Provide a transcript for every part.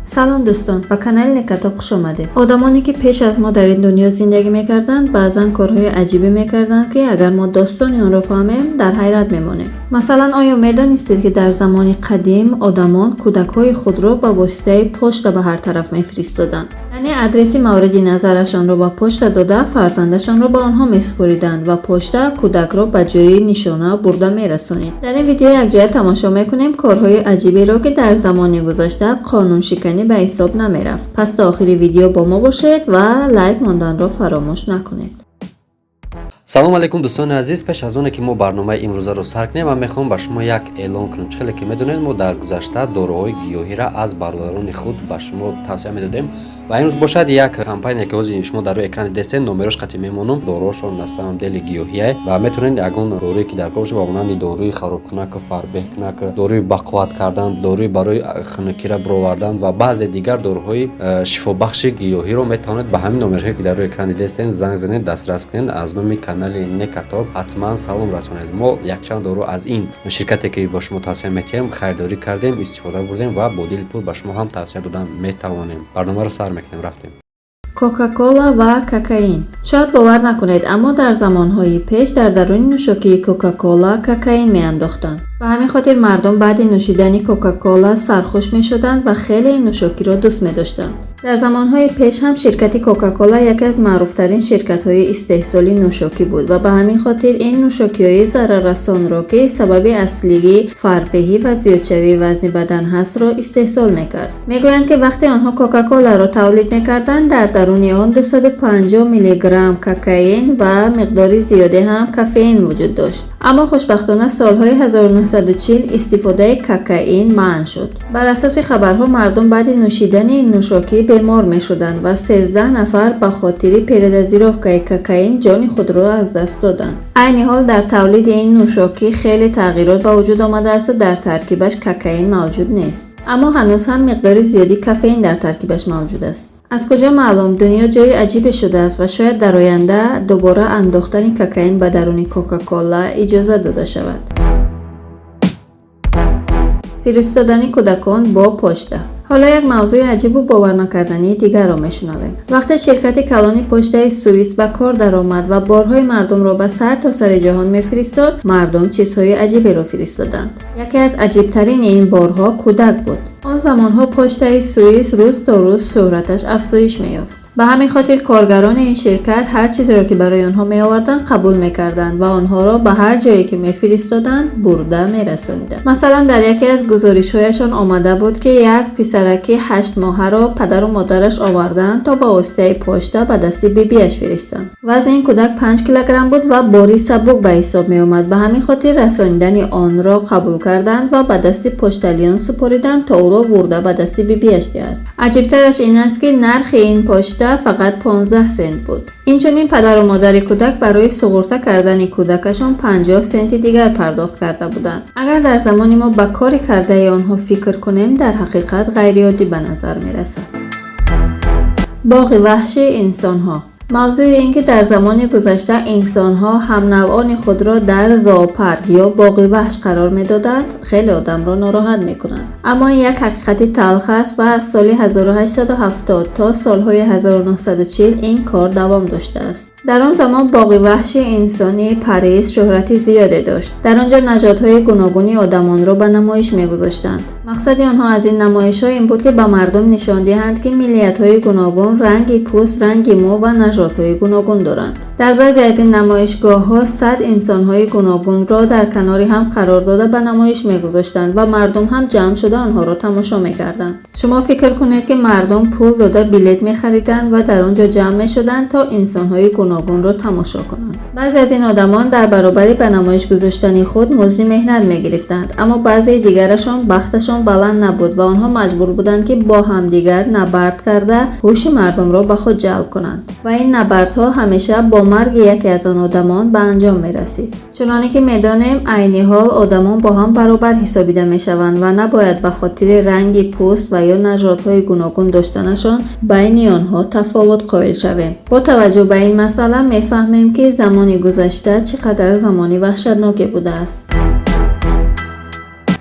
Салом, дӯстон, ба канали Некатоб хуш омадед. Одамоне, ки пеш аз мо дар ин дунё зиндагӣ мекарданд, баъзан корҳои аҷибе мекарданд, ки агар мо достони онро фаҳмем, дар ҳайрат мемонем. Масалан, оё медонистед, ки дар замони қадим одамон кӯдакҳои худро ба воситаи почта ба ҳар тараф мефиристоданд? Яъне адреси мавриди назарашонро ба почта дода, фарзандашонро ба онҳо месупориданд ва почта кӯдакро ба ҷои нишона бурда мерасонид. Дар ин видео якҷоя тамошо мекунем корҳои аҷиберо, ки дар замони гузашта қонуншиканӣ ба ҳисоб намерафт. Пас то охири видео бо мо бошед ва лайк монданро фаромӯш накунед. Салом алейкум, дӯстони азиз! Пеш аз оне ки мо барномаи имрӯзаро сар кунем, ман мехоҳам ба шумо як эълон кунам. Чӣ хеле ки медонед, мо дар гузашта доруҳои гиёҳиро аз бародарони худ ба шумо тавсия медодем ва имрӯз бошад як компания, ки ҳозир шумо дар рӯи экран дидестед, номерош қатӣ мемонам. Доруҳошон на самом деле гиёҳие ва метавонед ягон доруе, ки дар кор бошад, ба монанди доруи харобкунак, фарбеҳкунак, доруи бақувват кардан, доруи барои хунукира баровардан ва баъзе дигар доруҳои шифобахши гиёҳиро метавонед ба ҳамин номерҳое, ки дар рӯи экран дидестед, занг занед, дастрас кунед. Аз номи канали Некатоб ҳатман салом расонед. Мо якчанд дору аз ин ширкате, ки бо шумо тавсия метиҳем, харидорӣ кардем, истифода бурдем ва бо дили пур ба шумо ҳам тавсия додан метавонем. Барномаро сар мекунем, рафтем. Кока-кола ва кокаин. Шояд бовар накунед, аммо дар замонҳои пеш дар даруни нӯшокии Кока-кола кокаин меандохтанд. Ба ҳамин хотир мардум баъди нӯшидани Кока-кола сархуш мешуданд ва хеле ин нӯшокиро дӯст медоштанд. Дар замонҳои пеш ҳам ширкати Кока-кола яке аз маъруфтарин ширкатҳои истеҳсоли нӯшокӣ буд ва ба ҳамин хотир ин нӯшокиҳои зараррасонро, ки сабаби аслии фарбеҳӣ ва зиёдшавии вазни бадан ҳастро, истеҳсол мекард. Мегӯянд, ки вақте онҳо Кока-коларо тавлид мекарданд, дар даруни он 250 миллиграмм кокаин ва миқдори зиёде ҳам кофеин вуҷуд дошт. Аммо хушбахтона, солҳои 1940 истифодаи кокаин манъ шуд. Бар асоси хабарҳо, мардум баъди нӯшидани ин нӯшокӣ бемор мешуданд ва 13 нафар ба хотири передозировкаи кокаин ҷони худро аз даст доданд. Айни ҳол дар тавлиди ин нӯшокӣ хеле тағйирот ба вуҷуд омадааст, дар таркибаш кокаин мавҷуд нест, аммо ҳанӯз ҳам миқдори зиёди кофеин дар таркибаш мавҷуд аст. Аз куҷо маълум, дунё ҷои аҷибе шудааст ва шояд дар оянда дубора андохтани кокаин ба даруни Кока-кола иҷозат дода шавад. Фиристодани кӯдакон бо почта. Ҳоло як мавзӯи аҷибу боварнокардании дигарро мешунавем. Вақте ширкати калони почтаи Суис ба кор даромад ва борҳои мардумро ба сар то сари ҷаҳон мефиристод, мардум чизҳои аҷиберо фиристоданд. Яке аз аҷибтарини ин борҳо кӯдак буд. Он замонҳо почтаи Суис рӯз то рӯз шӯҳраташ афзоиш меёфт. Ба ҳамин хотир коргарони ин ширкат ҳар чизеро, ки барои онҳо меоварданд, қабул мекарданд ва онҳоро ба ҳар ҷое, ки мефиристоданд, бурда мерасониданд. Масалан, дар яке аз гузоришҳояшон омада буд, ки як писараки 8-моҳаро падару модараш оварданд, то ба воситаи почта ба дасти бибиаш фиристанд. Вазни ин кӯдак 5 килограмм буд ва бори сабук ба ҳисоб меомад. Ба ҳамин хотир расонидани онро қабул карданд ва ба дасти почтальон супориданд, то ӯро бурда ба дасти бибиаш диҳад. Аҷибтараш ин аст, ки нархи ин почта фақат 15 сент буд. Инчунин падару модари кӯдак барои суғурта кардани кӯдакашон 50 сенти дигар пардохт карда буданд. Агар дар замони мо ба кори кардаи онҳо фикр кунем, дар ҳақиқат ғайриоддӣ ба назар мерасад. Боғи ваҳши инсонҳо. Мавзӯи ин ки дар замони гузашта инсонҳо ҳамнавъони худро дар зоопарк ё боғи ваҳш қарор медоданд, хеле одамро нороҳат мекунад. Аммо ин як ҳақиқати талх аст ва аз соли 1870 то солҳои 1940 ин кор давом доштааст. Дар он замон боғи ваҳши инсонии Париж шӯҳрати зиёде дошт. Дар он ҷо нажодҳои гуногуни одамонро ба намоиш мегузоштанд. Мақсади онҳо аз ин намоишҳо ин буд, ки ба мардум нишон диҳанд, ки миллиятҳои гуногун ранги пӯст, ранги мӯ ва нажодҳои гуногун доранд. Дар баъзе аз ин намоишгоҳҳо 100 инсонҳои гуногунро дар канори ҳам қарор дода, ба намоиш мегузоштанд ва мардум ҳам ҷамъ шуда онҳоро тамошо мекарданд. Шумо фикр кунед, ки мардум пул дода билет мехариданд ва дар он ҷо ҷамъ мешуданд, то инсонҳои гуногунро тамошо кунанд. Баъзе аз ин одамон дар баробари ба намоиш гузоштани худ музди меҳнат мегирифтанд, аммо баъзеи дигарашон бахташон баланд набуд ва онҳо маҷбур буданд, ки бо ҳамдигар набард карда, ҳуши мардумро ба худ ҷалб кунанд ва ин набардҳо ҳамеша бо марги яке аз он одамон ба анҷом мерасид. Чуноне ки медонем, айни ҳол одамон бо ҳам баробар ҳисобида мешаванд ва набояд ба хотири ранги пӯст ва ё нажодҳои гуногун доштанашон байни онҳо тафовут қоил шавем. Бо таваҷҷӯҳ ба ин масъала мефаҳмем, ки замони гузашта чӣ қадар замони ваҳшатноке будааст.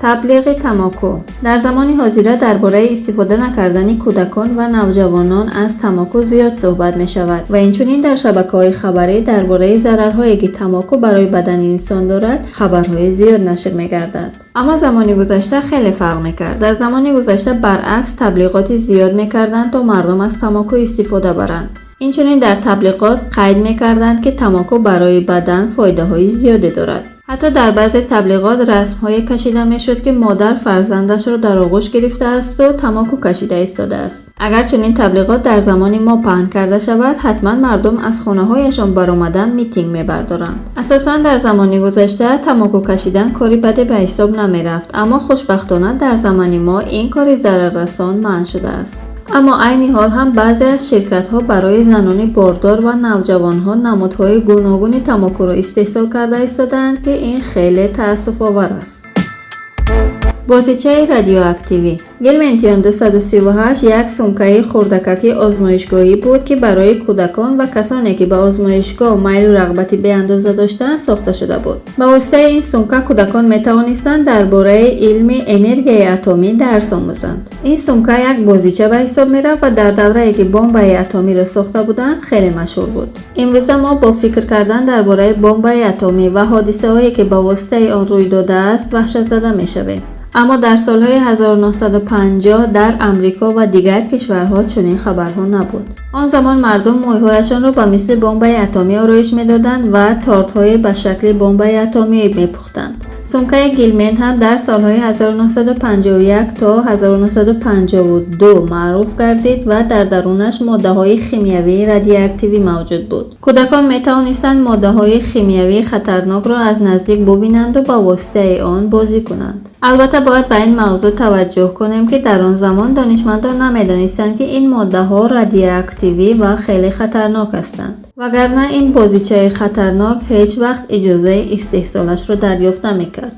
Таблиғи тамоку. Дар замони ҳозира дар бораи истифода накардани кӯдакон ва навҷавонон аз тамоку зиёд суҳбат мешавад ва инчунин дар шабакаҳои хабарӣ дар бораи зарарҳое, ки тамоку барои бадани инсон дорад, хабарҳои зиёд нашр мегардад. Аммо замони гузашта хеле фарқ мекард. Дар замони гузашта баръакс таблиғоти зиёд мекарданд, то мардум аз тамоку истифода баранд. Инчунин дар таблиғот қайд мекарданд, ки тамоку барои бадан фоидаҳои зиёде дорад. Ҳатто дар баъзе таблиғот расмҳое кашида мешуд, ки модар фарзандашро дар оғӯш гирифтаасту тамоку кашида истодааст. Агар чунин таблиғот дар замони мо паҳн карда шавад, ҳатман мардум аз хонаҳояшон баромада митинг мебардоранд. Асосан дар замони гузашта тамоку кашидан кори баде ба ҳисоб намерафт, аммо хушбахтона дар замони мо ин кори зараррасон манъ шудааст. Аммо айни ҳол ҳам баъзе аз ширкатҳо барои занони бордор ва навҷавонҳо намудҳои гуногуни тамокуро истеҳсол карда истодаанд, ки ин хеле таассуфовар аст. Бозичаи радиоактивӣ. Гилментион 238 як сумкаи хурдакаки озмоишгоҳӣ буд, ки барои кӯдакон ва касоне, ки ба озмоишгоҳ майлу рағбати беандоза доштанд, сохта шуда буд. Ба воситаи ин сумка кӯдакон метавонистанд дар бораи илми энергияи атомӣ дарс омӯзанд. Ин сумка як бозича ба ҳисоб мерафт ва дар даврае, ки бомбаи атомиро сохта буданд, хеле машҳур буд. Имрӯза мо бо фикр кардан дар бораи бомбаи атомӣ ва ҳодисаҳое, ки ба воситаи он рӯй додааст, ваҳшатзада мешавем. Аммо дар солҳои 1950 дар Амрико ва дигар кишварҳо чунин хабарҳо набуд. Он замон мардум мӯйҳояшонро ба мисли бомбаи атомӣ ороиш медоданд ва тортҳое ба шакли бомбаи атомӣ мепухтанд. Сумкаи Гилмент ҳам дар солҳои 1951 то 1952 маъруф гардид ва дар дарунаш моддаҳои химиявии радиоактивӣ мавҷуд буд. Кӯдакон метавонистанд моддаҳои химиявии хатарнокро аз наздик бубинанду ба воситаи он бозӣ кунанд. Албатта, бояд ба ин мавзӯъ таваҷҷӯҳ кунем, ки дар он замон донишмандон намедонистанд, ки ин моддаҳо радиоактивӣ ва хеле хатарнок ҳастанд, вагарна ин бозичаи хатарнок ҳеҷ вақт иҷозаи истеҳсолашро дарёфт намекард.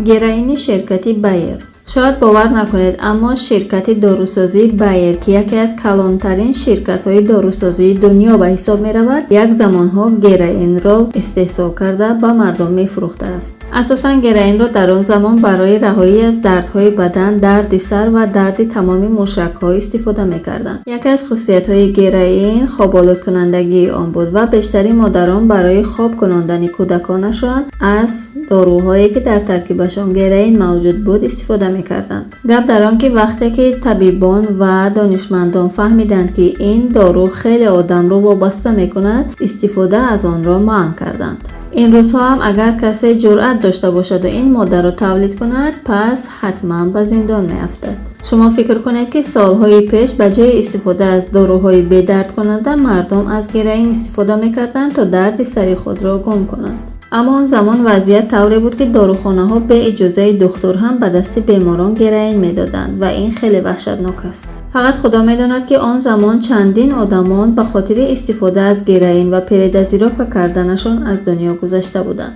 Героини ширкати Байер. Шояд бовар накунед, аммо ширкати дорусозии Байер, ки яке аз калонтарин ширкатҳои дорусозии дунё ба ҳисоб меравад, як замонҳо героинро истеҳсол карда ба мардум мефурӯхтааст. Асосан героинро дар он замон барои раҳоӣ аз дардҳои бадан, дарди сар ва дарди тамоми мушакҳо истифода мекарданд. Яке аз хусусиятҳои героин хоболудкунандагии он буд ва бештари модарон барои хоб кунондани кӯдаконашон аз доруҳое, ки дар таркибашон героин мавҷуд буд, истифода мекарданд. Гап дар он, ки вақте ки табибон ва донишмандон фаҳмиданд, ки ин дору хеле одамро вобаста мекунад, истифода аз онро манъ карданд. Ин рӯзҳо ҳам агар касе ҷуръат дошта бошаду ин моддаро тавлид кунад, пас ҳатман ба зиндон меафтад. Шумо фикр кунед, ки солҳои пеш ба ҷои истифода аз доруҳои бедардкунанда мардум аз героин истифода мекарданд, то дарди сари худро гум кунанд. Аммо он замон вазъият тавре буд, ки дорухонаҳо бе иҷозаи духтур ҳам ба дасти беморон героин медоданд ва ин хеле ваҳшатнок аст. Фақат Худо медонад, ки он замон чандин одамон ба хотири истифода аз героин ва передозировка карданашон аз дунё гузашта буданд.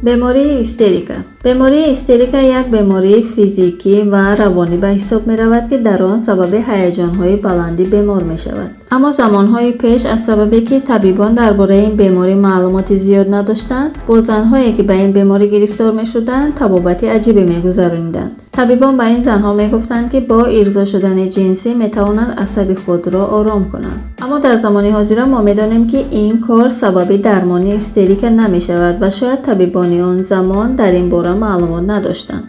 Бемории истерика. Бемории истерика як бемории физикӣ ва равонӣ ба ҳисоб меравад, ки дар он сабаби ҳаяҷонҳои баландӣ бемор мешавад. Аммо замонҳои пеш, аз сабабе ки табибон дар бораи ин беморӣ маълумоти зиёд надоштанд, бо занҳое, ки ба ин беморӣ гирифтор мешуданд, табобати аҷибе мегузарониданд. Табибон ба ин занҳо мегуфтанд, ки бо ирзо шудани ҷинсӣ метавонанд асаби худро ором кунанд. Аммо дар замони ҳозира мо медонем, ки ин кор сабаби дармони истерика намешавад ва шояд табибони он замон дар ин бора маълумот надоштанд.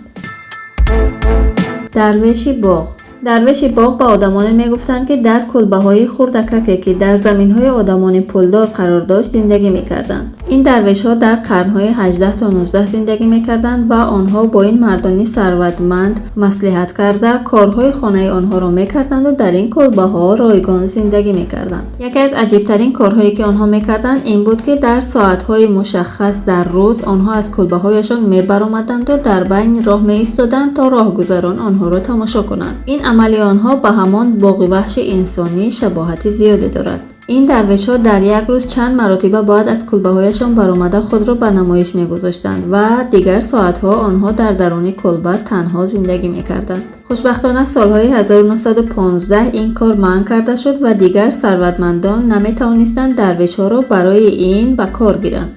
Дарвеши боғ. Дарвеши боғ ба одамоне мегуфтанд, ки дар кулбаҳои хурдакаке, ки дар заминҳои одамони пулдор қарор дошт, зиндагӣ мекарданд. Ин дарвешҳо дар қарнҳои 18 то 19 зиндагӣ мекарданд ва онҳо бо ин мардони сарватманд маслиҳат карда, корҳои хонаи онҳоро мекарданду дар ин кулбаҳо ройгон зиндагӣ мекарданд. Яке аз аҷибтарин корҳое, ки онҳо мекарданд, ин буд, ки дар соатҳои мушаххас дар рӯз онҳо аз кулбаҳояшон мебаромаданду дар байни роҳ меистоданд, то роҳгузарон онҳоро тамошо кунанд. Ин амали онҳо ба ҳамон боғи ваҳши инсонӣ шабоҳати зиёде дорад. Ин дарвешҳо дар як рӯз чанд маротиба бояд аз кулбаҳояшон баромада, худро ба намоиш мегузоштанд ва дигар соатҳо онҳо дар даруни кулба танҳо зиндагӣ мекарданд. Хушбахтона, солҳои 1915 ин кор манъ карда шуд ва дигар сарватмандон наметавонистанд дарвешҳоро барои ин ба кор гиранд.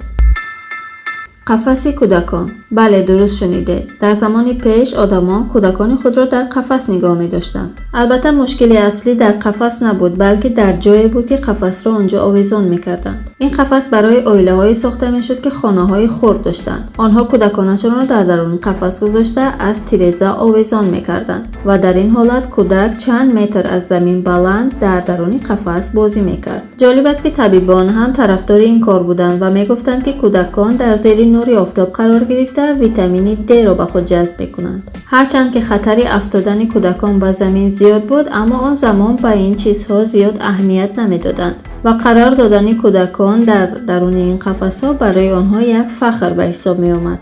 Қафаси кӯдакон. Бале, дуруст шунидед. Дар замони пеш одамон кӯдакони худро дар қафас нигоҳ медоштанд. Албатта, мушкили аслӣ дар қафас набуд, балки дар ҷое буд, ки қафасро он ҷо овезон мекарданд. Ин қафас барои оилаҳое сохта мешуд, ки хонаҳои хурд доштанд. Онҳо кӯдаконашонро дар даруни қафас гузошта, аз тиреза овезон мекарданд ва дар ин ҳолат кӯдак чанд метр аз замин баланд дар даруни қафас бозӣ мекард. Ҷолиб аст, ки табибон ҳам тарафдори ин кор буданд ва мегуфтанд, ки кӯдакон дар зери нури офтоб қарор гирифта, витамини Д-ро ба худ ҷазб мекунанд. Ҳарчанд ки хатари афтодани кӯдакон ба замин зиёд буд, аммо он замон ба ин чизҳо зиёд аҳамият намедоданд ва қарор додани кӯдакон дар даруни ин қафасҳо барои онҳо як фахр ба ҳисоб меомад.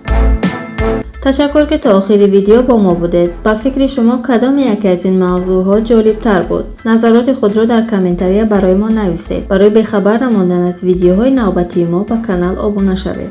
Ташаккур, ки то охири видео бо мо будед. Ба фикри шумо, кадоме яке аз ин мавзӯъҳо ҷолибтар буд? Назароти худро дар комментария барои мо нависед. Барои бехабар намондан аз видеоҳои навбатии мо ба канал обуна шавед.